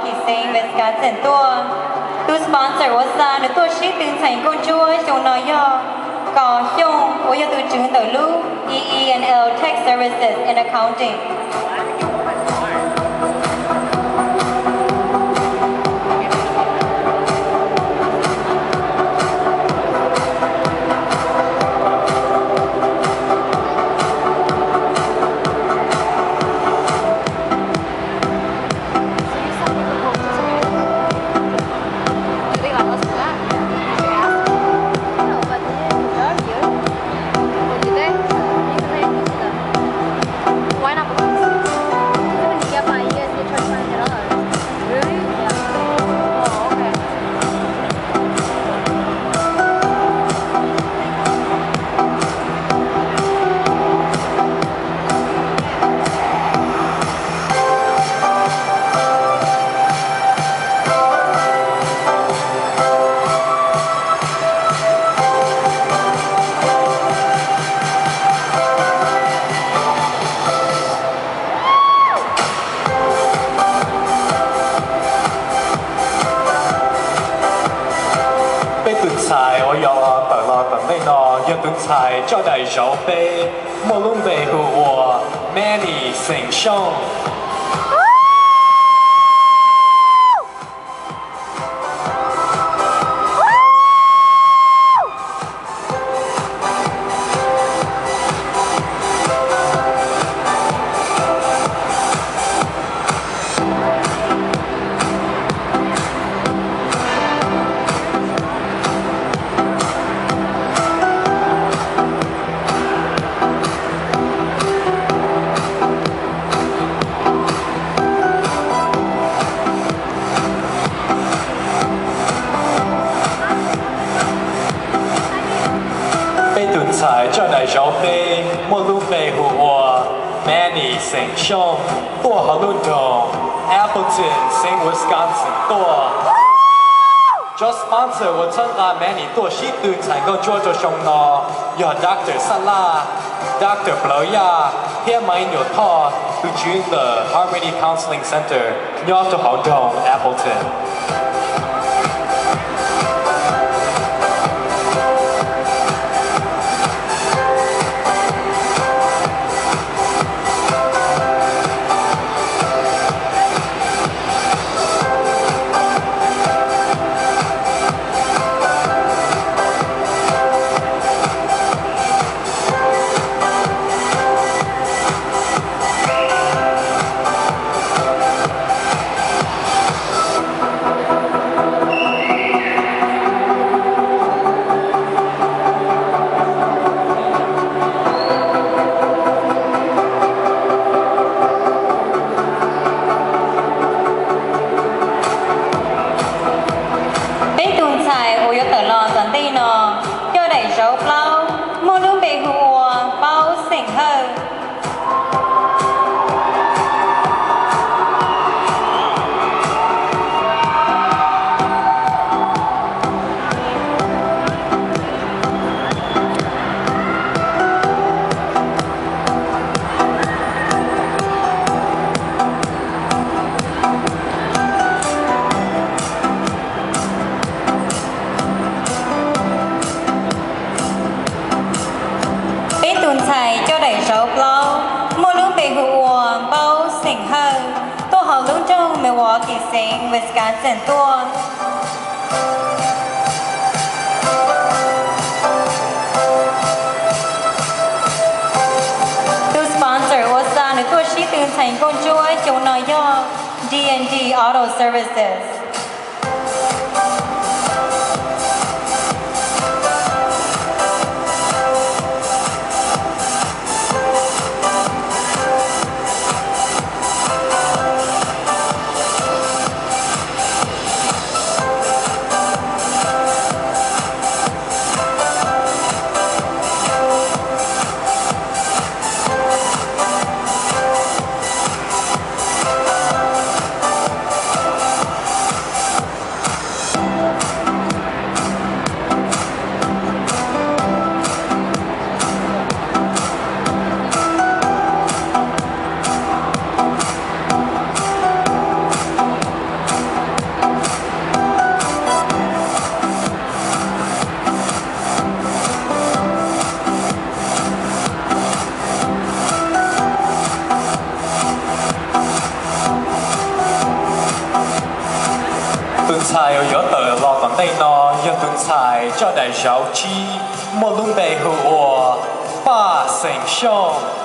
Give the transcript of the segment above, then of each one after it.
Kim Xeev Wisconsin tuaj. Tus sponsor ua xa nws tuaj sib tw ntxhais nkauj ntsuab xyoo no yog Kom Xyooj uas yog tus tswv ntawm lub E E and L Tax Services and Accounting. Why not? Because even if you get my E S A charge twenty dollars. Really? Yeah. Oh, okay. Peb tus ntxhais uas yuav tawm los tom ntej no yog tus ntxhais coj daim zauv peb, muaj lub npe hu ua Manny Xeem Xyooj. Peb tus ntxhais coj daim zauv peb muaj lub npe hu ua Manny Xeem Xyooj, tuaj hauv lub nroog Appleton, Saint Wisconsin tuaj. Cov sponsor uas txhawb nqa Manny tuaj sib tw ntxhais nkauj ntsuab rau xyoo no yog Doctor Xaj Laj, Doctor Plawv Yaj thiab Maiv Nyuam Thoj, tus tswv ntawm Harmony Counseling Center nyob rau hauv nroog Appleton. Peb tus ntxhais uas yuav tawm los tom ntej no coj daim zauv plaub, muaj lub npe hu ua Paub Xeem Hawj. Peb tus ntxhais coj daim zauv plaub, muaj lub npe hu ua Npaub Xeem Hawj, tuaj hauv lub nroog Milwaukee xeev Wisconsin tuaj. Tus sponsor ua xa nws tuaj sib tw ntxhais nkauj ntsuab xyoo no yog D and D Auto Services. daim zauv tsib muaj lub npe hu ua Paj Xeem Xyooj.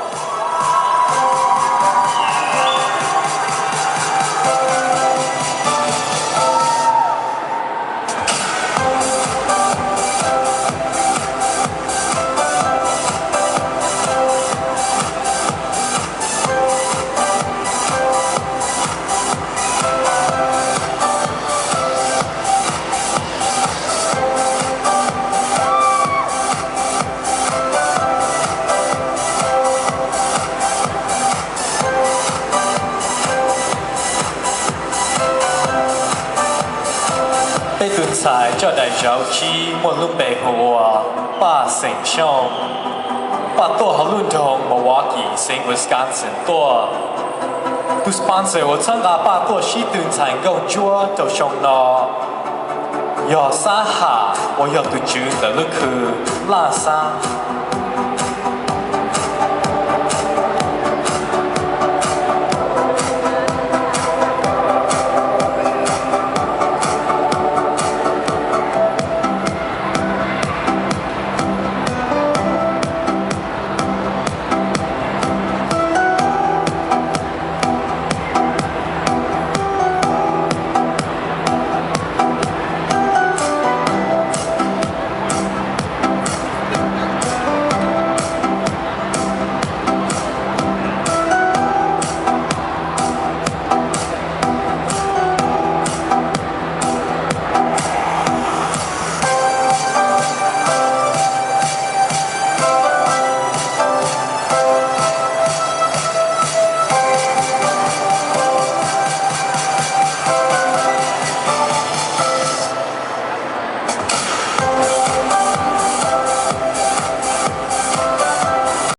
Peb tus ntxhais coj daim zauv tsib muaj lub npe hu ua Paj Xeem Xyooj. Paj tuaj hauv lub nroog Milwaukee, xeev Wisconsin tuaj. Tus sponsor uas txhawb nqa Paj tuaj sib tw ntxhais nkauj ntsuab rau xyoo no yog Xab Ham uas yog tus tswv ntawm lub khw Laj Xab.